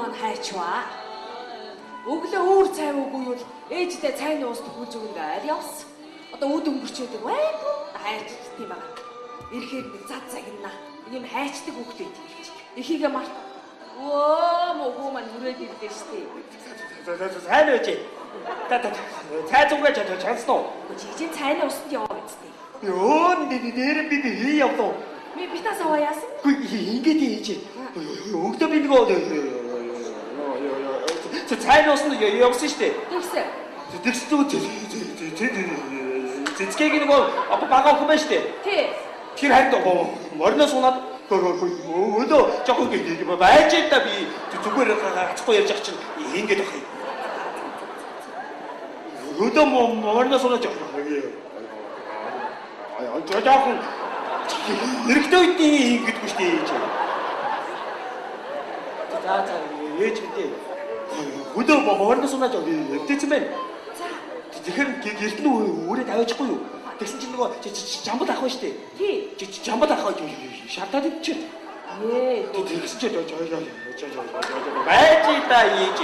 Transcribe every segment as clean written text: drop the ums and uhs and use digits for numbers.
маань хайчваа. Өглөө өөр цай үгүй юу ээжтэй цайны ус төхүүлж өгнө гэж явсан. Одоо үд өнгөрчөөд вайгүй хайчдаг юм байна. Ирэхээр нэг зад загнаа. Ийм хайчдаг хүүхдээ тийч. Эхийгээ март. Өө мөгөө маань хүрээд ирлээ штэ. Сайн байж. Та цай зүгээ чансан уу? Чи цайны усанд яваа үсттэй. Йоо нэр би хий явдаа. Би битас аваа яасан? Үгүй ингэж хийж. Өглөө би нөгөө цайны усанд явсан штэ. Тэгсэн. Тэгсэн цэцгээг нөгөө бага охин байна штэ. Тий. Тэр харин мориноос унаад өлөө жоохон байж л да би зүгээр гацхгүй ярьж ах чинь ингэж ах юм. Өлөө мориноос унаад жоохон эрэгтэй үед ингэдэггүй штэ ээж. За за ээж мэдээ. Өлөө мориноос унаад эвдээсэн байна. За. Тэгэхээр гэрт нь өөрөө тавиачихгүй юу? Тэгсэн чинь нөгөө жамбал ах байна штэ. Тий. Жамбал ах шартаад идчихэ. Ээ. Тэгсэн чинь байж та ээж.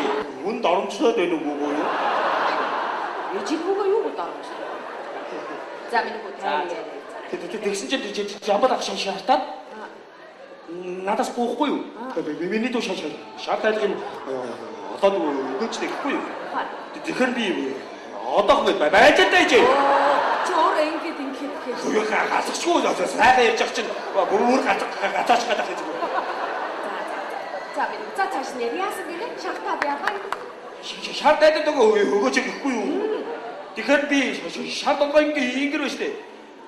Үнд оромжлоод байна уу юу? Ээжийн хүүгээ юу гоо оромжлоо. За миний хүү таа. Тэгсэн чинь жамбал ах шартаад надаас гоохгүй юу? Миний дүү шарт айлах юм олоод өгөөч гэхгүй юу? Тэгэхээр би одоох гэж байж та ээж. Чи өөрөө ингэж ингэхэд гэхээр гацчихгүй сайхан ярьж ах чинь бүр гацаач гадах гэж. За за за цааш нэр яасан гинэ? Шартаад яагаа? Шарт айлаад өгөөч гэхгүй юу? Тэгэхээр би шарт онгоо ингэ ингэр байна штэ.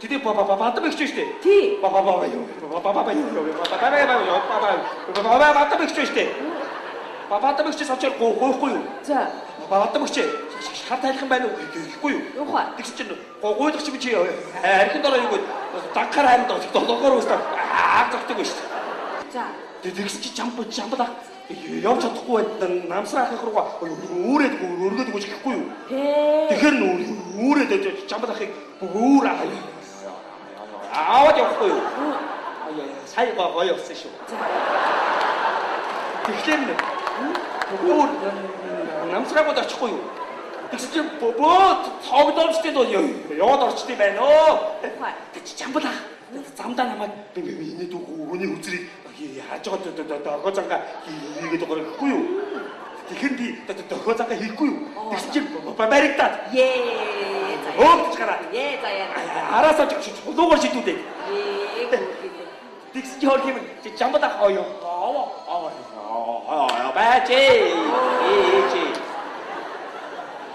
Тэдээ бадам өгч штэ. Тий. Ба ба ба юу. Ба ба ба юу. Ба ба ба юу. Ба ба ба бадам өгч штэ. Ба бадам өгч сочоор гоохгүй юу? За. Бадам өгч шар тайлах юм байна уу гэхгүй юу? Юухаа. Тэгсэн чинь гуйдах чи би чи архинд ороо юу гээд данхаар харин долоогоор үстэ аа зогтдаг шүү дээ. За. Тэгсэн чи жамбал явж чадахгүй байна. Намсраа ахих руугаа үүрээд өргөд өгч гэхгүй юу? Хээ. Тэгэхээр үүрээд жамбал ахыг өөр аваад явахгүй юу? Аа сая гоё явсан шүү. За. Тэгэхээр өөр намсраагууд очихгүй юу? Тэгсэн чинь бөө цогдоомжтой доо яваад орчтой байна өө. Тэг чи жамбал ах замдаа намайг миний дүү хүний үзрийг яаж байгаа дохоо зангаа хийгээд байгаа гэхгүй юу? Тэгэхээр би дохоо зангаа хийхгүй юу? Тэгсэн чинь баригдаад. Ээ за. Өөдж гараад. Ээ за яа. Араасаа чулуугаар шидүүдээ. Ээ. Тэгсэн чинь хөр юм жамбал ах оё. Аа байж ээж.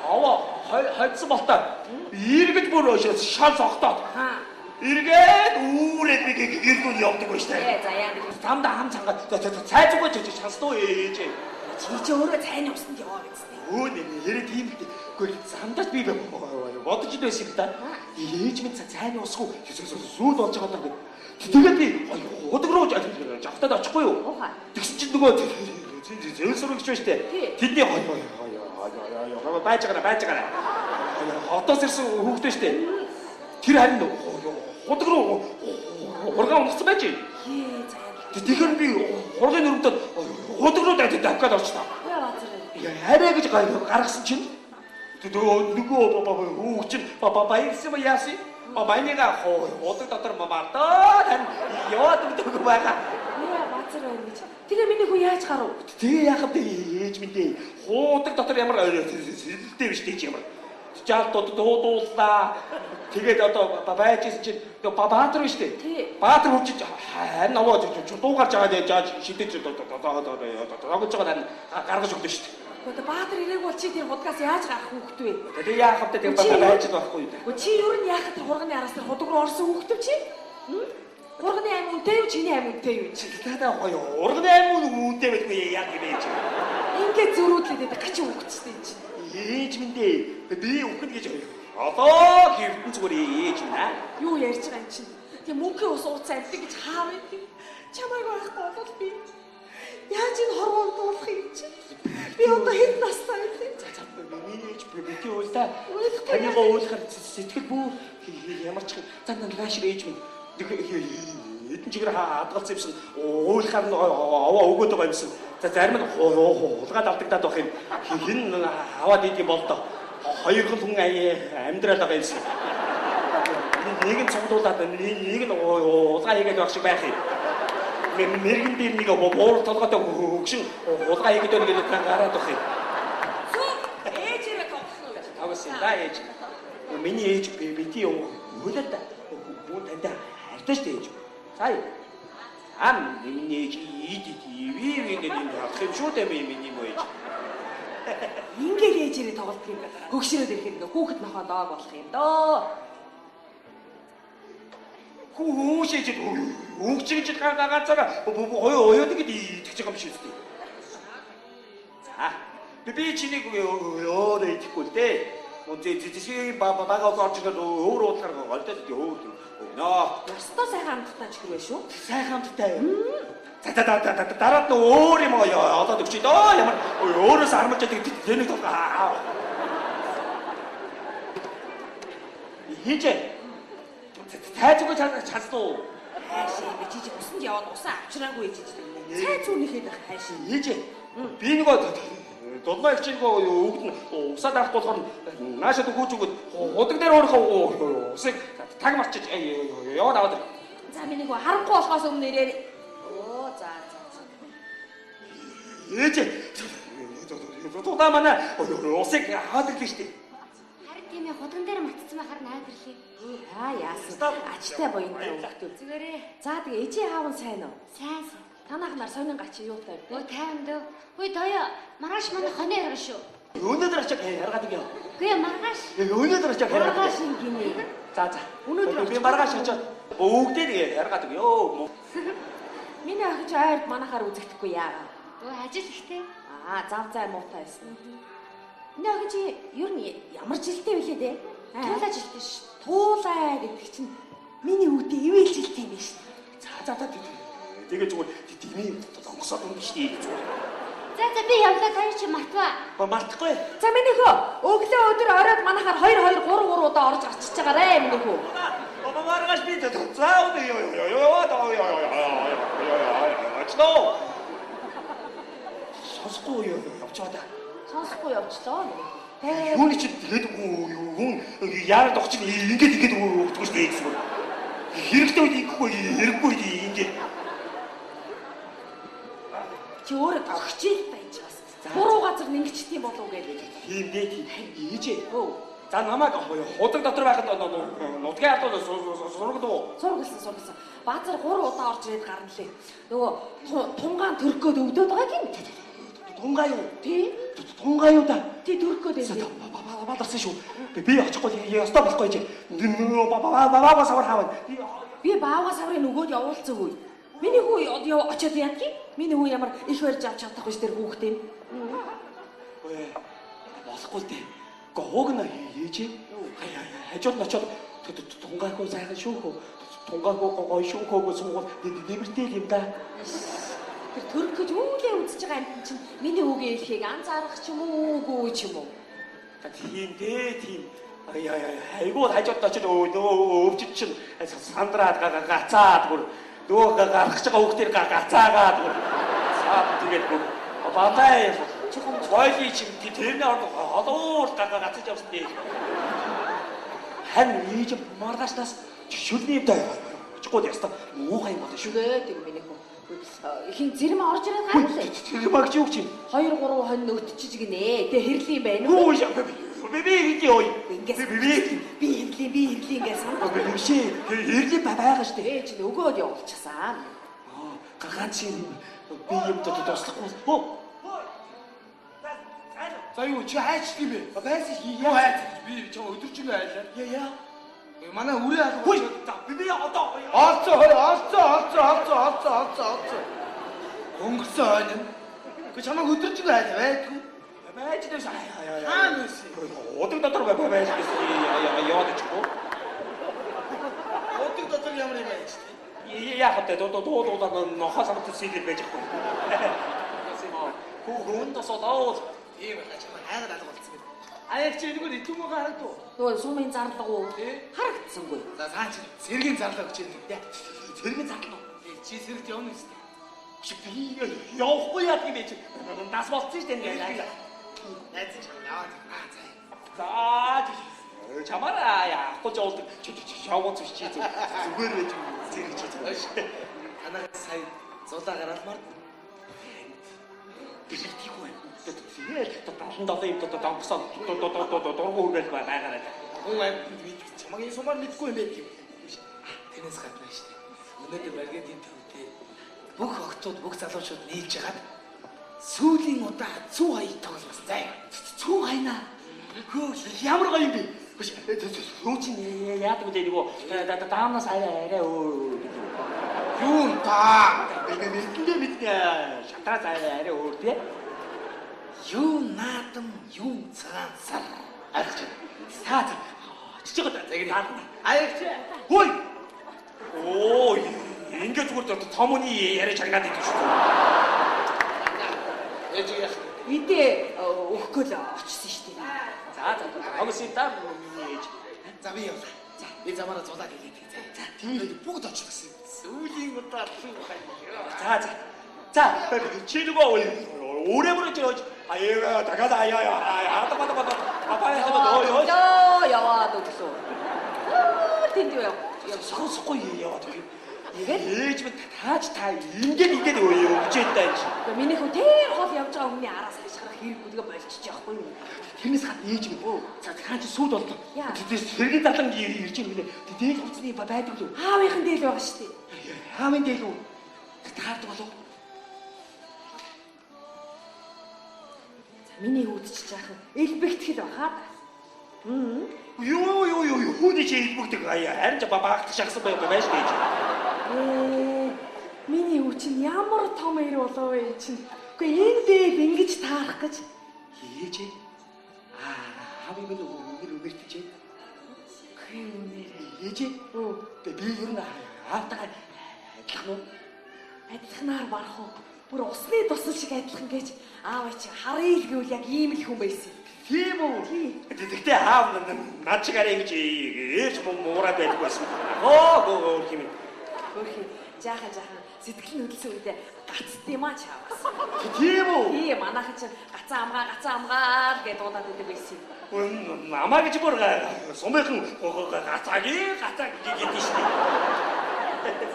Аваа хайцсан болтой. Эргэж бүр шал цогтоод. Эргээд үүрээд би гэрдүүн явдаг байж таа. Ээ за яа. Замдаа хам цангаад цай зүгөө чиж шансан уу ээж. Чи өөрөө цайны усанд яваа гэжтэй. Өө нэрээ тийм л дээ. Үгүй замдаач би бодож л байсан юм да. Ээж минь цайны усгүй сүйд болж байгаа даа. Тэгээд би худаг руу жавхтаад очихгүй юу? Тэгсэн чинь нөгөө зээл сурагч байж тээ. Тэдний хой байж байгаа байж байгаа. Хотоос ирсэн хүүхдээ штэ. Тэр харин худаг руу хургаан унацсан байж. Тэгэхээр би хургын өрөмдөд худаг руу давхад орчлоо. Арай гэж гаргасан чинь нөгөө хүүхд чинь баярсан ба яасан? Баяныга худаг дотор мартаа тань яваад өгдөг байгаа. Базар байна гэж. Тэгээ миний хүү яаж гарав? Тэгээ яах вэ ээж минь дээ. Хуудаг дотор ямар сэлэлтэй биш дээ ямар. Жаал дуудууллаа. Тэгээд одоо байж исэн чинь Баатар биш дээ. Баатар хурж харин аваа дуугарч байгаа жааж шидэж тогож байгаа харин гаргаж өгдөө шүү дээ. Одоо Баатар ирээг бол чи тэр худгаас яаж гарах хүүхэд вэ? Тэгээ яах вэ? Тэгээ байж л байхгүй юу? Гэхдээ чи ер нь яах тэр хурганы араас тэр худаг руу орсон хүүхэд чи? Хурганы ам үнэтэй юу чиний ам үнэтэй юу чи? Та гоё хурганы ам үнэтэй байдгүй яа юм бэ чи? Ингээд зөрүүдлээд байдаг гачин хүүхэд ч тийм чи. Ээж минь дээ. Би үхэн гэж одоо хэвтэн зүгээр ээж минь аа. Юу ярьж байгаа юм чинь? Тэгээ мөнхийн ус ууцсан амтыг гэж хаа вэ? Чамайг байхгүй бол би яаж энэ хорвоо дуулах юм чи? Би одоо хэд настай вэ? За за миний ээж бити уул та. Таныгаа уулахаар сэтгэл бүр ямар ч за наашир ээж минь хэдэн чигээр хадгалсан юмсан уулахаар нь овоо өгөөд байгаа юмсан. За зарим нь хулгаад алдагдаад байх юм. Хин аваад идэм бол доо. Хоёрхан хүн амьдрал байгаа юм шиг. Нэг нь цуглуулад нэг нь хулгай хийгээд байх шиг байх юм. Мэргэн дээр нэг буур толгойтой хөгшин хулгай хийгээд байна гэдэг гараад байх юм. Зүг ээжээрээ тоглосон уу гэж. Тоглосон да ээж. Миний ээж бити өөлөө да. Бүү тантай хайртай шүү дээ ээж. За ам миний ээж ид ив гэдэг юм авах юм шүү дээ миний мөө ээж. Ингээл ээжээрээ тоглолт юм. Хөгшрөөд ирэхэд ингээ хүүхэд нохоо дог болох юм дөө. Хүүш ээж өгч гэж ганцаараа оёод ингэж итгэж байгаа юм шиг үстэй. За би чинийг өөрөө итгэхгүй л дээ. Зэзэшээ бага орж ирээд өөр уудлахаар голдоод өөр өгнө. Ёстой сайхан амттай чихэр байх шүү. Сайхан амттай. За за дараад нь өөр юм олоод өгч дөө. Ямар өөрөөс армаж яадаг тэнэг толгой. Хийжээ. Тайзгүй чадсан уу? Хайшаа би чиж усанд яваад усаа авчираагүй чиж. Цай зүүнийхээ дах хайшаа. Хийжээ. Би нөгөө дулмаа их чинь өгд нь усаа дарахгүй болохоор наашаа дөхөөж өгöd худаг дээр өөрийнхөө усыг таг марчиж яваад аваад. За миний хөө харанхуй болохоос өмнө ирээр. Оо за за. Ээж дулмаа манай усыг аваад ирлээ шүү дээ. Харин тийм ээ худган дээр мартцсан байхаар наад ирлээ. Аа яасан. Ачтай буянтай хүүхдүүд. Зүгээрээ. За тэгээ ээжийн аав нь сайн уу? Сайн сайн. Танах нар сонин гач юутай вэ? Өө тайван дөө. Хүй доё маргааш манай хоны ярга шүү. Өнөөдөр очиж яргаад өгье. Үгүй ээ маргааш. Өнөөдөр очиж яргаад. Маргааш гинэ. За за. Өнөөдөр би маргааш очиод бүгдээ нэг яргаад өгье. Миний охин ч ойрд манахаар үзэгдэхгүй яагаа. Өө ажил ихтэй. Аа зав зай муутай байсан. Миний охин чи ер нь ямар жилтэй вүлээ дээ? Туулаа жилтэй шүү. Туулаа гэдэг чинь миний үүдээ ивэл жилтэй юм биш. За за за. Тэгээ зүгээр димийн онгосоод өгнө шүү дээ зүгээр. За за би явлаа та чи мартваа. Мартахгүй. За миний хөө өглөө өдөр оройд манахаар 2 2 3 3 удаа орж гарчиж байгаарэ миний хөө. Маргааш би за ёо ёо ёо ёо ёо. Сонсохгүй явчихаа да. Сонсохгүй явчлаа миний хөө. Юуны чи тэгээд хүн яарад огч ингээд ингээд өгдөг шүү дээ зүгээр. Хэрэгтэй үед ингэхгүй хэрэггүй үед ингээд. Чи өөрөө тогчил та энэ бас. Буруу газар нэнгчт юм болов уу гэдэг. Тийм дээ тийм. Ээжээ. За намайг худаг дотор байхад нутгийн ардууд сургадуу. Сургалсан сургалсан. Баазар 3 удаа орж ирээд гарна лээ. Нөгөө тунгаан төрөх гээд өвдөд байгаа гин. Тунгаа юу? Тий. Тунгаа юу да? Тий төрөх гээд байна. Баларсан шүү. Би очихгүй ёстой болохгүй ээжээ. Баава савар хаавна. Би баава саврын нөгөөд явуулсан үе. Миний хүү очиод яадгийг? Миний хүү ямар их барьж авч чадахгүй ш тэр хүүхдээ. Болохгүй дээ. Гоог нь ээжээ. Хажууд нь очиод тунгаагүй сайхан шүү хөө. Тунгаагүй гоё шүү хөө суугаад нэмэртэй юм да. Тэр төрөх гэж үүлээ үзэж байгаа амтэн чинь миний хүүгийн хэлхийг анзаарах ч юм уу үгүй ч юм уу. Тийм дээ тийм. Айгуу хажууд очиод өвчт чинь сандраад гацаад бүр нөгөө гаргаж байгаа хүүхдээр гацаагаад бүр цаад тэгээд бүр бадай бойлын чим тэрний орд холуур гацаж явсан дээ. Харин ээж маргаашнаас шүлний юмтай очихгүй ястаа муухай юм болно шүү. Тэгээд миний хүү хин зэрэм орж ирээд гаргалаа. Тэр баг чи юу чинь? 2 3 хонь өтчиж гинэ. Тэ хэрлийн байна уу? Би би юу? Ингээс би хэрлийн би хэрлийн гэж сандаа. Би биш ээ. Хэрлийн байгаа шүү дээ. Ээж нь өгөөд явуулчихсан. Ганц юм би юм туслахгүй. Хөө. За юу чи хайч юм бэ? Байсан юу хайч? Би чам өдөржингөө хайлаа. Яа яа. Манай үрээ алга. Би одоо олцоо хой олцоо олцоо олцоо олцоо олцоо олцоо. Өнгөрсөн хойно. Гэхдээ чамайг өдөржингөө хайлаа байдгүй. Байж дэвш. Хаана байсан? Удаг дотор байж гэсэн яваад очихгүй. Удаг дотор ямар юм байж тээ? Яах вэ? Дуу дуу дуу нохоо самт сэлээд байж хгүй. Хүүхэн тосоод Тийм байхаа чамайг хайгаад алга болсон юм. Аяг чи энэгээр идэвгүй харагдав. Нөгөө сумын зарлага уу? Харагдсангүй. За цаа чи сэргийн зарлага гэж юм дээ. Сэргийн зарлага. Чи сэрэгт явна гэсэн. Би явахгүй яадаг юм бэ чи? Нас болцсон шүү дээ. Найз чам яваад аа за. За чамаараа яахгүй жуулдаг. Явууц биш чи зүгээр байж зэрэг чи зүгээр. Танаа сая зулаа гараад мар. Бэлэгдэх үү? Тэгээд 77 юм донгосон дургу хүргээл байгаарай. Хүн амьтанд мэдэх чамаг энэ сумаар мэдгүй юм байх юм. Тэрнээс гадна шүү дээ. Өнөөдөр Маргадын төвдөө бүх охтууд бүх залуучууд нийлж хагаад сүүлийн удаа цүү хаяг тоглосон заа. Цүү хайна. Хөө ямар гоё юм бэ? Биш цүү чинь яадаг вэ нөгөө даамнаас арай арай өөр гэдэг. Юу та? Мэдэндээ мэднэ. Шатраас арай арай өөр тий. Юу наадам юу цагаан сар. Ойлгож байна. Та очиж байгаа даа. Аягч. Хөөе. Оо ингээд зүгээр томны яриа чагнаад идэв шүү дээ. Ээж яах. Идэ өгөхгүй л очсон шүү дээ. За за тогс юм да миний ээж. За би явлаа. За би замаараа зулаад илээд. За тийм бүгд очихсон. Сүүлийн удаа цүү хаяг. За за. За чи нөгөө өөрөө мөрөж явж аяа дахиад аяа ата бата бата апаа хаа доо яваад өглөө. Тэнд юу яв. Сонсохгүй яваад өглөө. Тэгээд ээж минь тааж та ингээд ингээд өгчээд таа чи. Гэхдээ миний хүү тэр хол явж байгаа хүний араас хашгирах хэрэггүй тэгээ болчих яахгүй юу. Тэрнээс гадна ээж минь за хаан чи сүйд боллоо. Тэр сэргийн зарлан ирж юм гинэ. Дээл хувцсны байдаг лүү? Аавынхан дээл байгаа шүү дээ. Аавын дээл үү? Таардаг болов? За миний хүүд чи жаахан элбэгтгэл бахаа да. Юу юу юу хүүний чи элбэгдэг харин ч багт шахсан байх байж дээ. Миний хүү чинь ямар том ир болов вэ чинь. Үгүй энэ дээл ингэж таарах гэж. Ээж аавын минь үнэр үнэртэж. Үгүй үнэр. Ээж би ер нь аавтайгаа адилхан уу? Адилханаар барах уу? Бүр усны дусал шиг адилхан гэж аав чи харъя л гэвэл яг ийм л хүн байсан. Тийм үү? Тэгтээ аав над шиг арай ингэж ээж муураад байдаг байсан. Хөө өөр юм. Хөөхий жаахан жаахан сэтгэл нь хөдөлсөн үедээ гацд юм аа чаавас. Тийм үү? Тийм манайхан чинь гацаа амгаа гацаа амгаа гэж дуудаад идэг байсан юм. Намаа гэж бүр сумынхан гацаагийн гацаа гэдэг шүү дээ.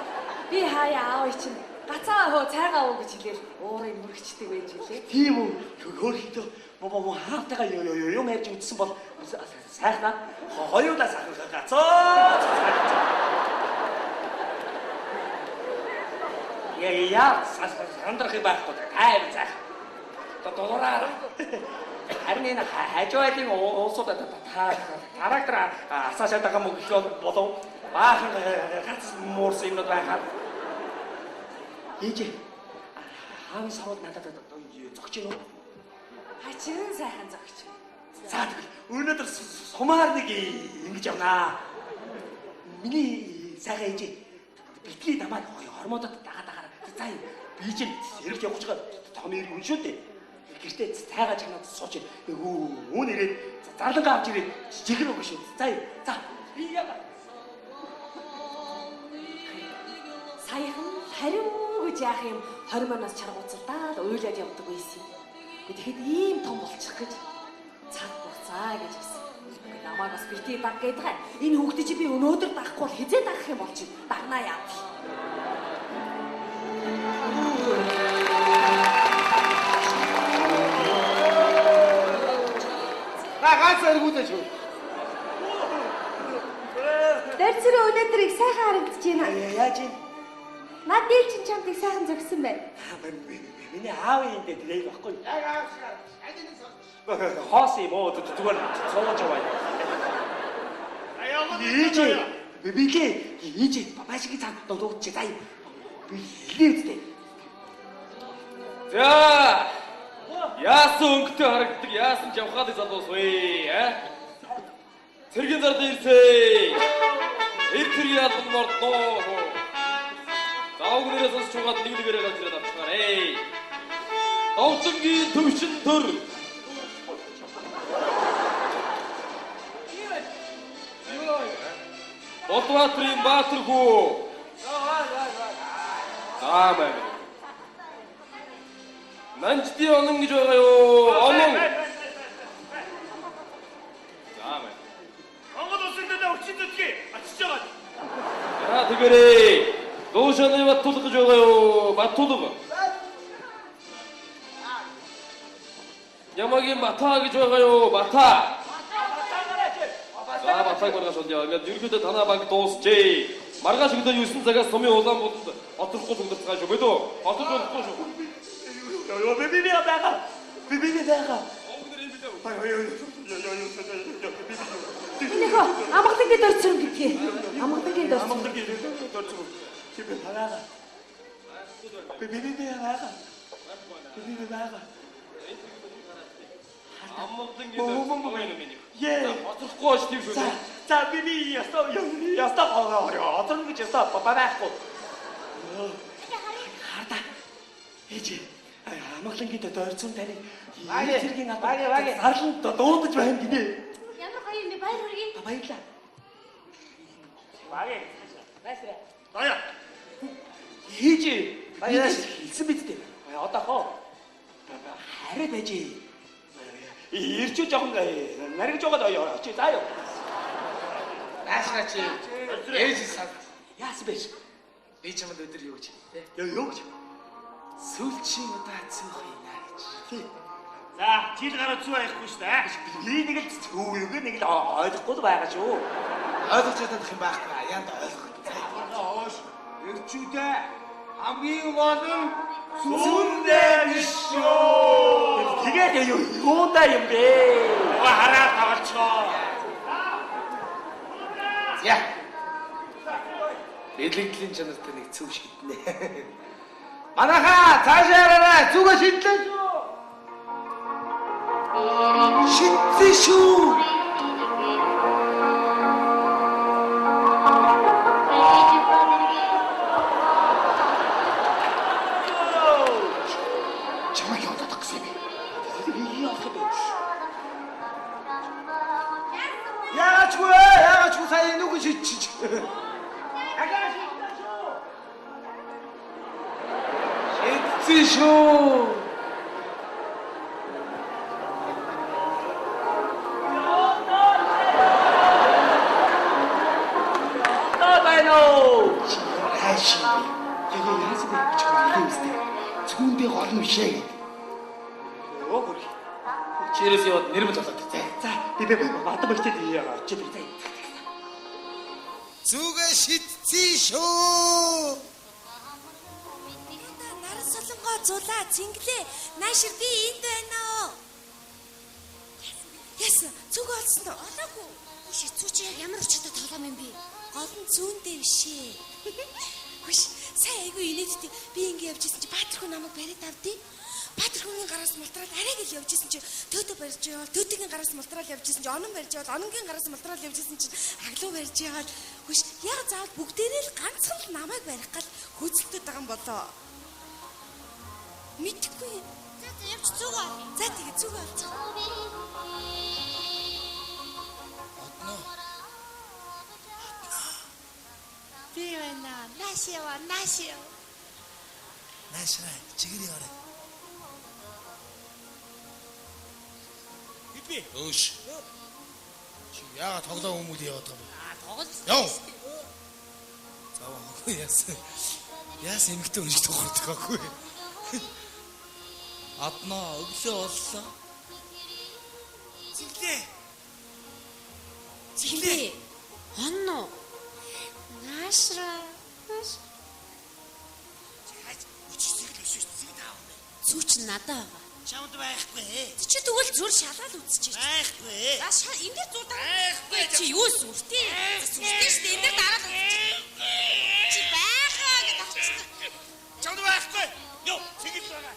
Би хаяа аав чинь гацаа хөө цайгаа уу гэж хэлээл уурыг мөрөгчдөг байж билээ. Тийм үү? Хөөхийдөө боо хаалтайгаа юм ярьж үтсэн бол сайхнаа хоёулаа сайхан гацаа. Яа сандрах юм байхгүй тайван зайх. Дураар. Харин энэ хажуу айлын улсууд трактор асаашаад байгаа мөн гэх болов баахан гац муурсан юмнууд байхаар. Ээж хааны сарууд надад зогч гинүү? Хачин сайхан зогч. За тэгвэл өнөөдөр сумаар нэг ингэж явнаа. Миний сайхан ээж битгий намайг хормоодод дагаа дагаар. За би чинь сэрэлт явах гэж том иргэн шүү дээ. Гэртээ цайгаа чагнаад сууж үүн ирээд зарлангаа авч ирээд жигэр өгнө шүү. За за би яа. Саяхан хариу гэж яах юм 20 манаас чаргууцалдаад уйлаад явдаг байсан юм. Тэгэхэд ийм том болчих гэж цаг буцаа гэж хэлсэн. Намайг бас битгий даг гэдэг. Энэ хүүхдээ чи би өнөөдөр дагахгүй бол хизээ дагах юм бол чи дагнаа яа. На ганц эргүүлээ шүү. Дэрцэрэ өнөөдөр их сайхан харагдаж байна. Яаж юм? Над дийл чинь чамд их сайхан зөгсөн байна. Миний аавын энд дээл баггүй. Яг аав шиг. Аль нэг сонсч. Хоос юм уу зүгээр сууж яваа. Ээж бибигэ ээж бабашиг цаа дуудчих заа. Би хэлээ үстэй. За яасан өнгөтэй харагддаг яасан жавхаалыг залуус вэ аа? Цэргийн зарлан ирсэй. Эр тэргийн албан мордноо. Давг нэрээ сонсч угаад нэг нэгээрээ гарч ирээд авчихаарэ. Довтонгийн төвшин төр. Болбаатрын Баатар хүү. За маа. Нанждын онон гэж байгаа юу? Онон. За мэ. Монгол улсын төлөө хүчин зүтгэе. Очиж байгаа. За тэгэрээ. Дуушаны Баттулга гэж байгаа юу? Баттулга. Ямагийн Бата гэж байгаа юу? Бата. За Батаг маргааш болъё. Ингээд ерөнхийдөө танаа баг дуусчээ. Маргааш өглөө 9 цагаас сумын улаан буланд оторхгүй цугларцгаа шүү. Мэдүү? Оторч болохгүй шүү. Йоо би би байгаа. Би би байгаа. Минийхөө амгалангийн дөрцөн гэдгийг. Амгалангийн дөрцөн. Амгалангийн дөрцөн. Би би байгаа. Би би байгаа. Би би байгаа. Амгалангийн дөрцөн миний. Ее. Оторхгүй ш тийм шүү. За би би ястаа ястаа оторно гэж ястаа байхгүй. Харда. Ээж. Амгалангийн дөрцөн таны зэргийн албан зарлан дуудаж байна гинэ. Ямар гоё юм бэ? Баяр хүргэе. Баярлалаа. Багэ. Найсраа. Заяа. Ээж. Баярлалаа. Хэлсэн биз дээ. Одоо хоо. Хараа байж. Ирчүү жоохон наригж байгаа очи заа юу. Наашгаа чи ээж сад. Яасан бэ? Би чамд өдөр юу гэж хэлээ те? Юу гэж? Сүүлчийн удаа зүүх хийнэ гэж. Тий. За, жил гараа зүү аяхгүй шүү дээ. Би нэг л зүүг нэг л ойлгохгүй л байгаа шүү. Ойлгож чадах юм байхгүй. Яанд ойлгох. Хоош эрчүүдээ хамгийн гол нь зүүндээ биш шүү. Тэгээд юу юундаа юм бэ? Уга хараад тоглолцгоо. За. Бэлэгдлийн чанартай нэг цөв шиднэ. Манайхаа цаашаа хараарай. Зүгээ шидлээ шүү. Шидсэн шүү. Чамайг явуулах гэсэн юм бэ? Яах юм бэ? Яагаачгүй яагаачгүй сая нүгэн шидчих. Шидсэн шүү. Одоо байна уу? Хайш юм бэ? Яасан бэ? Чамайг хэлээ үстэй. Цүүндээ гол нь бишээ гэдэг. Йоо гүр. Чирээс яваад нэрмэл болоод зай. За би би бата багчд очиж зай. Зүгээ шидсэн шүү. Наран солонгоо зулаа цэнгэлээ наашир би энд байна оо. Яасан зүг олсон уу? Олоогүй. Хүш зүү чи яг ямар учиртай тоглоом юм бэ? Гол нь зүүндээ биш ээ. Хүш сайн айгүй инээдтэй би ингэ явж исэн чи Баатар хүн намайг бариад авдیں۔ Баатар хүний гараас мултраад арай гэл явж исэн чи төөдө барьж яваал төөдөгийн гараас мултраад явж исэн чи онон барьж яваал ононгийн гараас мултраад явж исэн чи аглуу барьж яваал хүш яг заавал бүгдээрээ л ганцхан л намайг барих гал хөөцөлдөд байгаа юм болоо. Мэдхгүй. За за явж зүг ол. За тэгээ зүг олцоо. Одноо. Би байна. Нааш ява, нааш ява. Наашраа чигэр яваарай. Бид би. Өөш. Чи яагаад тоглоом хүмүүл яваад байгаа юм бэ? Аа тоглолт. Яв. Заваа яасан. Яасан эмэгтэй хүн шиг тоглох байхгүй. Аднаа өглөө боллоо. Цэглээ. Цэглээ. Онно. Наашра. Нааш. Үчи цэглээ шүү дээ. Цэг таавна. Зүү чи надаа байгаа. Чамд байхгүй. Чи тэгвэл зүр шалаал үзчихэж. Байхгүй. За шал энэ дээр зур дараа. Байхгүй. Чи юу сүртэй? Сүртэй шүү дээ. Энэ дээр дараал үзчих. Чи байхаа гэдээ авчихсан. Чамд байхгүй. Йоо, цэгэл байгаа.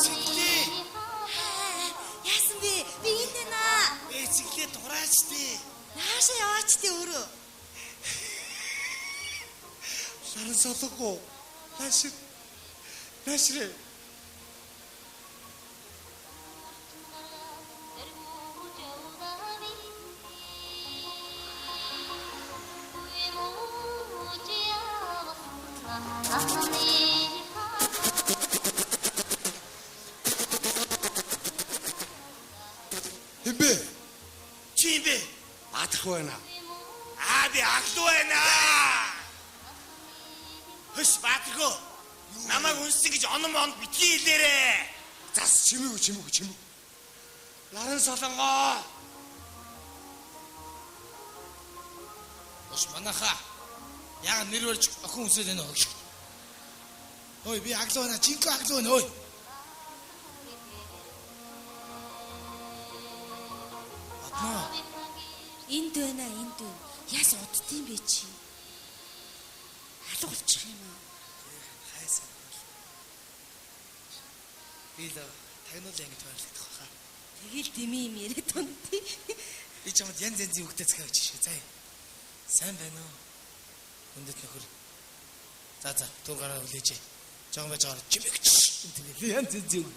Цэглээ. Яасан бэ? Би энд байна. Ээ цэглээ дураач тий. Наашаа яваач тий өөрөө. Ларан солонгоо. Наашир. Наашир. Хэн бэ? Чи юм бэ? Баатархуу байна. Аа би аглуу байна. Хөш Баатархуу. Намайг үнсэн гэж оном онд битгий хэлээрэ. Зас чимээгүй чимээгүй чимээгүй. Наран солонгоо. Ус манайхаа яг нэр барьж охин үсээд байна уу? Ой би аглуу байна. Жинхэнэ аглуу байна ой. Одноо. Энд байна, энд байна. Яас уддсан бэ чи? Алга болчих юм аа. Хайсан. Би л тагнуулын ангид байрлагдах байхаа. Тэгэл дэмий юм яриад байна тий. Би чамд янз янзын үгтэй захиа өгч шээ. Заа. Сайн байна уу? Хүндэт нөхөр. За за түр гараа хүлээж. Жохон байж байгаа чимэгч. Тэгэл янз янзын үг.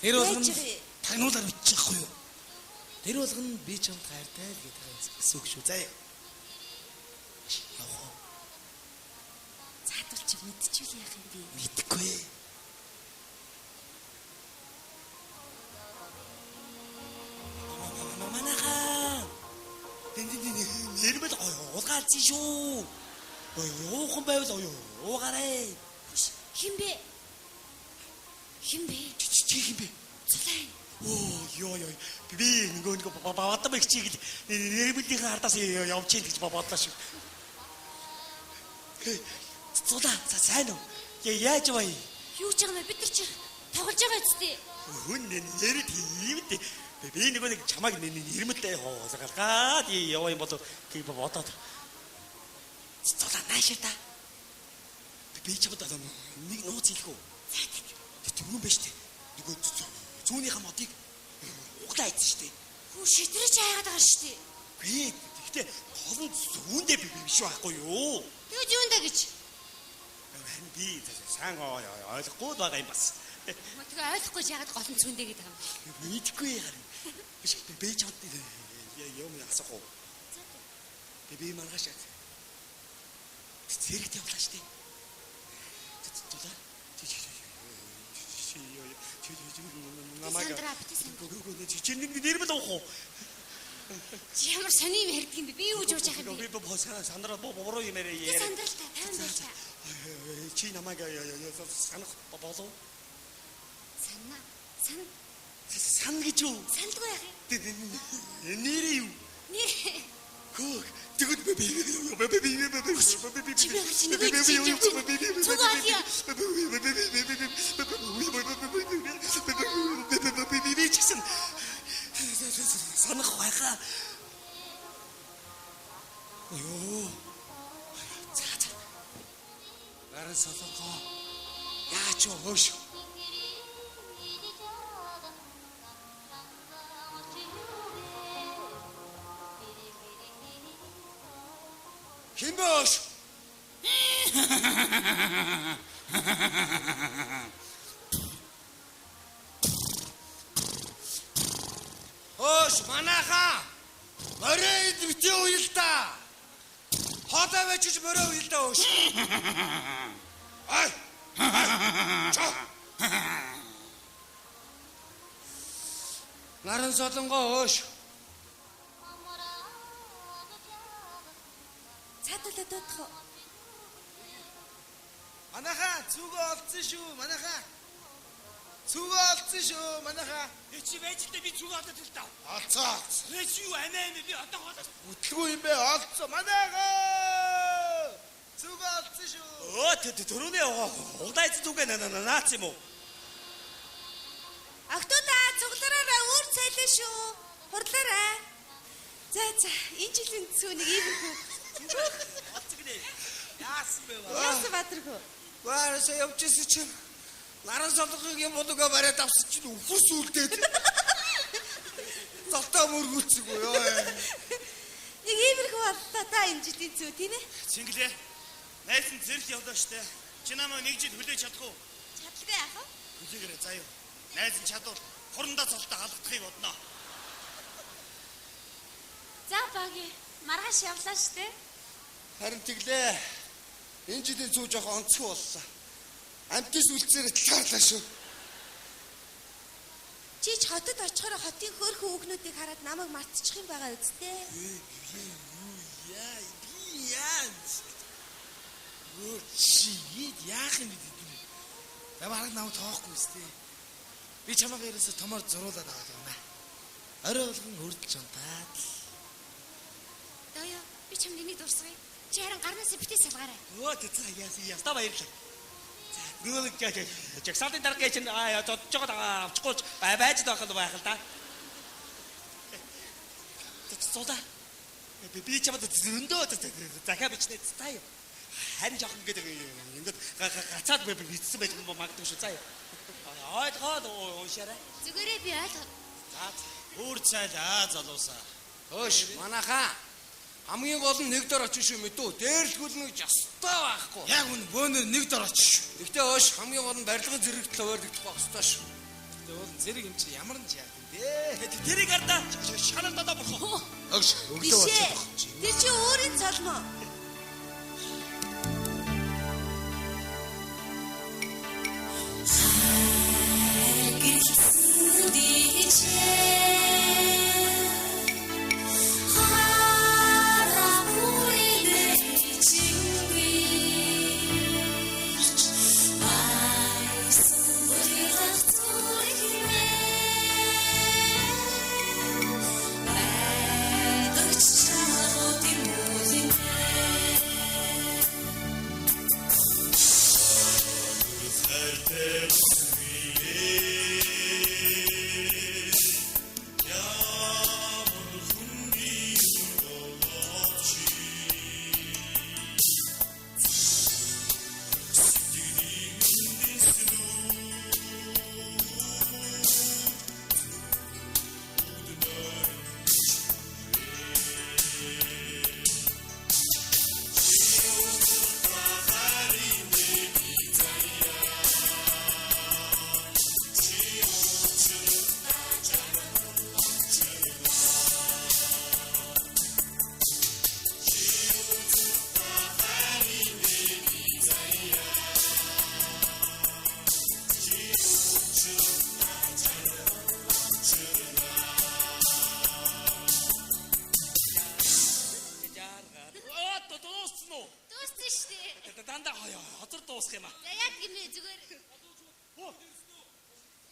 Тэр болгоно тагнуулаар бичих хгүй юу? Тэр болгоно би чамд хайртай л гэдэг гэсэн үг шүү. Заа. Явах уу? Заадвал чи мэдчихвэл яах юм бэ? Мэдхгүй. Манайхаа. Нэрмэл улгаалцсан шүү. Уухан байвал уугаарай. Хөш хэн бэ? Хэн бэ? Чи хэн бэ? Цулай. Оо ёо ёо. Би нөгөө нэг бадам их чиг нэрмэлийнхээ ардаас явж ийн гэж бодлоо шүү. Цулаа сайн уу? Яаж яваа юм? Юу ч юм бэ? Бид нар чи тоглож байгаа үсттэй. Хүн нэрээ тийм дээ. Би нөгөө нэг чамайг нэрмэлтэй хуусгалгаад яваа юм болов гэж бодоод. Цулаа наашаа та. Би чамд нэг нууц хэлэх үү? За тэг. Тэгүн байж тээ. Нөгөө зүүнийхээ модыг углаа идсэн шүү дээ. Хүү шитрэж хайгаад байгаа шүү дээ. Би тэгтээ гол нь зүүндээ би биш байхгүй юу? Тэгэж юундаа гэж? Харин би сайн ойлгохгүй л байгаа юм бас. Тэгээ ойлгохгүй яагаад гол нь зүүндээ гэдэг юм. Мэдгүй харин. Биш би чамд юм асуух уу? Би маргааш цэрэгт явлаа шүү дээ. Зулаа. Намайг чи нэрмэл уух уу? Чи ямар сони юм ярьдаг юм бэ? Би юу гэж ууж яах юм бэ? Би сандраа буруу юм яриа. Би сандрал та тайван байж та. Чи намайг санах болов? Санна. Сан. Сан гэж юу? Сандгүй яах юм? Нэрээ юу? Нэр. Хөөх тэгвэл би Чи би чи нөгөө чи явж Цуг алия. Би ч гэсэн санах байхаа. Ёо. За за. Наран солонгоо. Яач юу хөөш. Хэн бэ хөөш? Хөөш манайхаа. Морой эд битгий уял та. Хоолой байж морой уял та хөөш. Ай. Чо. Наран солонгоо хөөш. Цаадуулаад дуудах уу? Манайхаа зүгөө олцсон шүү. Манайхаа. Зүгөө олцсон шүү. Манайхаа. Чи байж л би зүгөө олоод л та. Олцоо. Чи юу амиа амиа би одоо хоолой. Бүтлгүй юм бэ? Олцоо. Манайхаа. Зүгөө олцсон шүү. Өө төрөний углаа эзэн зүгээ наац юм уу? Охтуудаа цуглараарай өөр цайлаа шүү. Хурлаарай. За за энэ жилийн цүү нэг иймэрхүү. Олцсон гинэ. Яасан бэ? Яасан Баатархүү? Баараасаа явж исэн чинь наран солонгогийн булгаа бариад авсан чинь үхэрс үлдээд. Золтоо мөргүүлцэгүй ёо. Нэг иймэрхүү боллоо та энэ жилийн цүү тийм ээ? Чингэлээ. Найз нь зэрэг явлаа штэ. Чи намайг нэг жил хүлээж чадах уу? Чадalгүй яах вэ? Хүлээгээрэй заа юу. Найз нь чадвал хурандаа цолтой халагдахыг бодно. За баги маргааш явлаа штэ. Харин тэглээ. Энэ жилийн цүү жоохон онцгой боллоо. Амтис үлдсээр талаарлаа шүү. Чи ч хотод очихоор хотын хөөрхөн хүүхнүүдийг хараад намайг мартчих юм байгаа үсттэй. Яа, би яа. Өө чи яах юм бэ тэдний? За бараг намайг тоохгүй үсттэй. Би чамайг ерөөсө томор зуруулаад аваад байна. Орой болгон хөрдөлж унтаад л. Доё, би чамд энийг дурсгая. Чи харин гарнаас битээ салгаарай. Өө за ястаа баярлалаа. За нөгөө жагсаалтын дарга чинь зодж байгаа авчихгүй ч байж байх л байх л да. Зулаа. Би чамд зөндөө захиа бичнэ заа юу. Харин жоохон ингээд ингээд гацаад бичсэн байж магадгүй шүү заа юу. Ойлгоод уншаарай. Зүгээрээ би ойлгоо. За өөр цайлаа залуусаа. Хөөш манайхаа хамгийн гол нь нэг дор очих шүү мэдүү. Дээрлгүүлнэ гэж ёстой байхгүй. Яг үн бөөнөр нэг дор очих шүү. Гэхдээ хөөш хамгийн гол нь барилгын зэрэгтэл хуваарлагдах байх ёстой шүү. Тэгвэл уул зэрэг юм чи ямар нь яах юм бэ? Тэрийг ардаа шаналдаа бурхан. Өгш өглөө болчих. Тэр чи өөрийн цолмоо.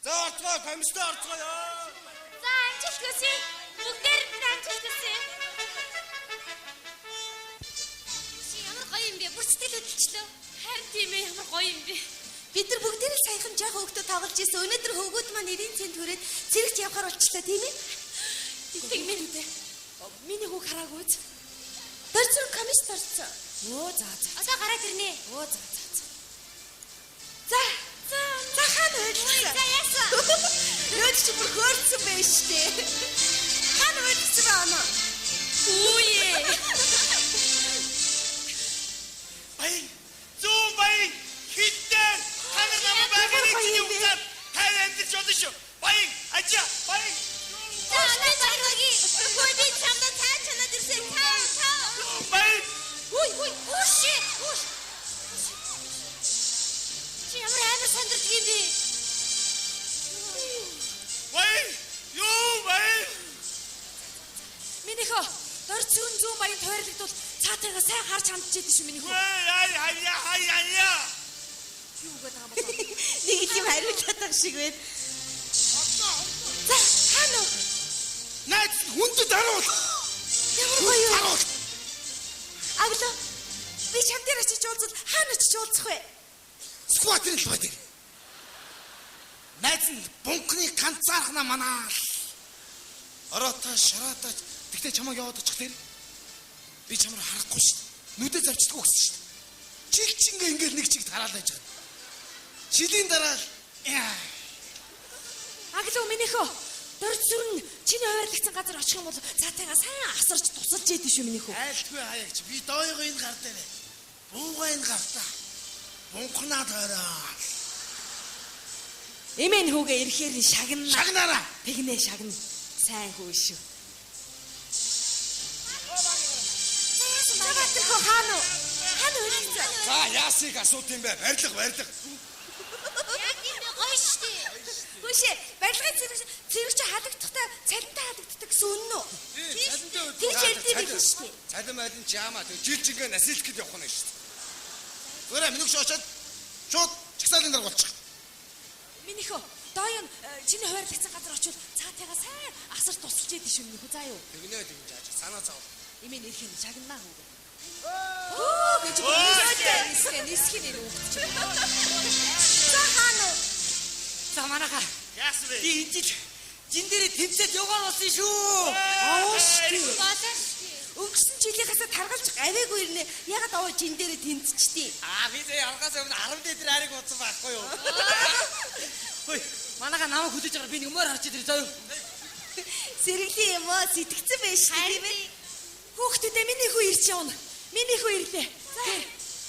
За орцгоо, комистой орцгоё. За амжилт хүсье. Бүгдээрэнд нь амжилт хүсье. Чи ямар гоё юм бэ? Бүр сэтгэл хөдлөлчлөө. Харин тийм ээ, ямар гоё юм бэ? Бид нар бүгдээр л саяхан жоохон хөөхтө тоглож исэн. Өнөөдөр хөвгүүд маань 90 цент хүрээд цэрэгт явахаар болчлаа тийм ээ? Тэг минь үү? Миний хүүг хараагүй үз. Дөрцөн комист орцсон. Өө за за. Одоо гараад ирнэ. Өө за за за. За. За. За хаана хөдлөсөн? За яасан? Нөөд чи бүр хөөрцөн байж штэ. Хаана хөдлөсөн бэ оноо? Үе. Баян зүүн баян хитээр та нар намайг байгааг чинь угсаад тань амьдарч болно шүү. Баян ажаа баян. За одоо баяр хүргэе. Хөөе би чамдаа цаа чанаад ирсэн. Цаа цаа. Баян. Хүй хүй. Үш үш. Чи ямар амар сандардаг юм бэ? Баян. Юу баян? Минийхөө дөрцөн зүүн баян тойрлогдвол цаатайгаа сайн харж хандж идэв шүү минийхөө. Ай ай ай ай ай. Юу гэдэг юм бэ? Нэг юм хариулаад байгаа шиг байна. За хаана? Найз хүндэд харуул. Ямар гоё юм. Харуул. Аглаа. Би чам дээр очиж уулзвал хаана очиж уулзах вэ? Скватер л байдаг. Найз нь бункны ганцаархна манаа. Ороотой шараатай тэгтээ чамайг яваад очих тэр. Би чамаар харахгүй шүү дээ. Нүдэ завчдаггүй гэсэн шүү дээ. Чил чингээ ингээл нэг чигт хараал байж байгаа. Жилийн дараа л Аглаа минийхөө дөрцөн чиний хуваарлагдсан газар очих юм бол цаатайгаа сайн асарч тусалж идэв шүү минийхөө. Айлтгүй хаяагч би дойгоо энэ гар дээр. Буугаа энэ гартаа. Бунхнаа тойроо. Эмээн хүүгээ ирэхээр нь шагнана. Шагнаараа. Тэгнэ шагна. Сайн хүү шүү. За Батэрхүү хаана уу? Хаана хөдлөсөн? За яасыг асууд юм бэ? Барилга барилга. Яг юм бэ гоё штэ. Хүүшээ, барилгын цэрэг чи халагдахтаа цалинтай халагддаг гэсэн үнэн үү? Цалинтай үл. Тэгж ярьдгийг хэлсэн шүү дээ. Цалин майлан чи яамаа тэг жил жингээ насилт гээд явах нь шүү дээ. Зүгээр минийх шоочоод шууд чагсаалын дарга болчих. Минийхөө дойн чиний хуваарлагдсан газар очивол цаатайгаа сайн асар тусалж идэв шүү минийхөө заа юу. Тэгнэ тэгнэ жааж санаа зовл. Имэн ирэх юм шагнаа хүүгээ. Өө гэж нисхэ нисхэ нэр үгт чи. За хаана? За манайха. Яасан бэ? Би энэ жил жин дээрээ тэмцээд явгаар болсон шүү. Аа шүү. Өнгөрсөн жилийнхээс таргалж аваагүй ирнэ. Ягаад аваа жин дээрээ тэмцчихдээ. Аа би зэ алгаас өмнө 10 дээр ариг утсан байхгүй юу? Хөөе, манайха намайг хүлээж байгаа би нэг мөр харж идэр заа юу? Сэргэлийн юм уу? Сэтгцэн байж шүү тийм ээ. Хүүхдүүдээ миний хүү ирж явна. Миний хүү ирлээ.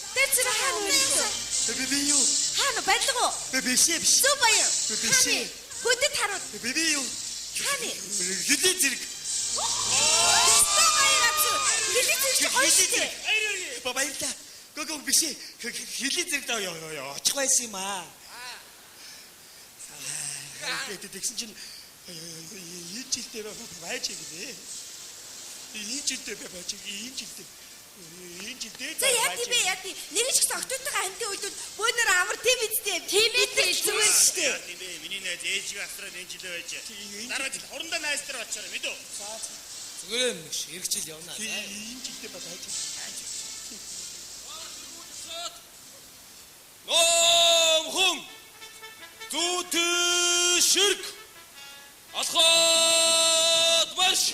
Тэр зэрэг хаана вэ? Би би юу? Хаана барилга уу? Би биш ээ биш. Зүг баян. Би биш ээ. Хөдөд харуул. Би би юу? Хаана? Хэдий зэрэг. Зүг баян авсан. Хэдий зэрэг чи хоёр шүү дээ. Ба баярлаа. Гого биш ээ. Хэдий зэрэг даа ёо ёо очих байсан юм аа. Тэгсэн чинь энэ жилдээ байж гинэ. Энэ жилдээ байж энэ жилдээ. Энэ жилдээ. За яа тийм бэ яа тийм. Нэг ч гэсэн октойтойгоо амьтын үед бөөнөр амар тийм үсттэй. Тийм ээ зүгээр шүү дээ. Тийм бэ. Миний найз ээжигээ асраад энэ жилээ байж. Дараа жил хурандаа найз дээр очиорой мэдүү. Зүгээр юм шиг ирэх жил явна. Энэ жилдээ байж. Номхон зүүтэй ширк алхаад марш.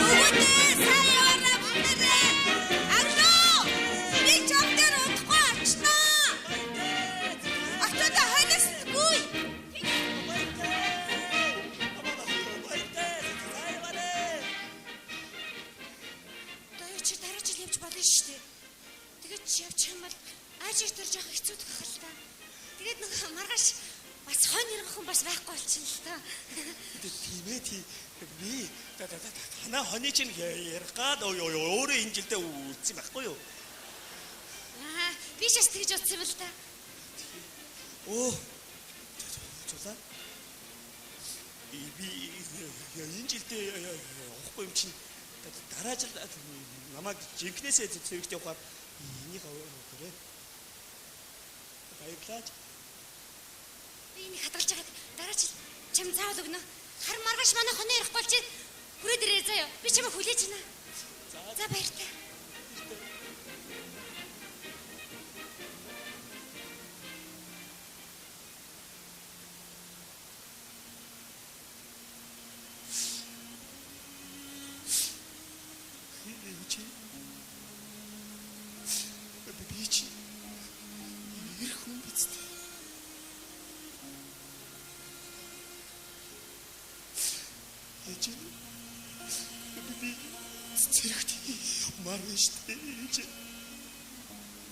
Өгөөдөө сайн яваарай бүгдээрээ. Аглуу. Би чам дээр удахгүй очноо. Октоодоо хойноос нь гүй. Доо чи дараа жил явж болно шүү дээ. Тэгээд чи явчих юм бол ааж их төр жоох хэцүү төх л та. Тэгээд нэг маргааш бас хонь иргэн бас байхгүй болчихно л та. Тийм ээ тий. Би танаа хоны чинь ярих гад өөрөө энэ жилдээ үлдсэн байхгүй юу? Аа би ч бас тэгж утсан юм л та. Оо. Зулаа. Би энэ жилдээ явахгүй юм чинь дараа жил намайг жинкнээсээ цэрэгт явахаар энийг өгөөрэй. Баярлалаа. Би энийг хадгалж байгаад дараа жил чам заавал өгнө. Харин маргааш манай хоноо ярих болж хүрээд ирээ заяа. Би чамайг хүлээж байна. За баяртай. Чи би чи ирэх хүн биз дээ. Ээж би цэрэгт явмаар байна шүү дээ. Ээж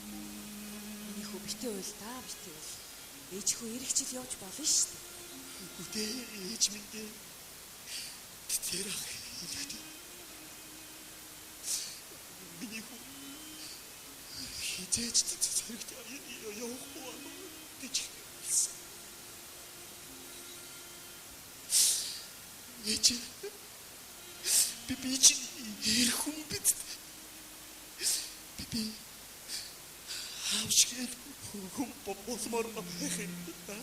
Миний хүү битээ уйл та битээ уйл. Ээж хүү ирэх жил явж болно шүү дээ. Үгүй ээж минь дээ. Тэр ах хэлэхдээ миний хүү хизээж цэрэгт явахгүй байна гэж хэлсэн. Ээж би чи ирэх хүн биз дээ. Би аавч хүн болмоор байх юм да.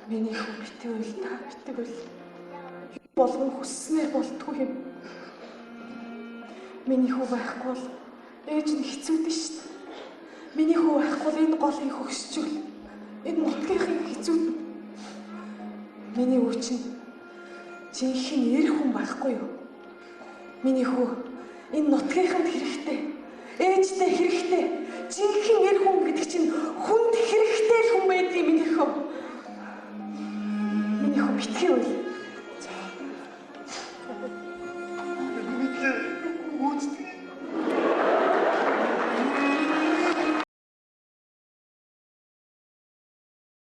Миний хүү битээ уйл та битэг уйл. Болгон хүсснээр болтгүй юм. Миний хүү байхгүй бол ээж нь хэцүүдэн шүү дээ. Миний хүү байхгүй бол энэ голын хөгсчүүл. Энэ нутгийнхын хэцүүд. Миний хүү чинь жинхэнэ эр хүн байхгүй юу? Миний хүү энэ нутгийнханд хэрэгтэй. Ээжтэй хэрэгтэй. Жинхэнэ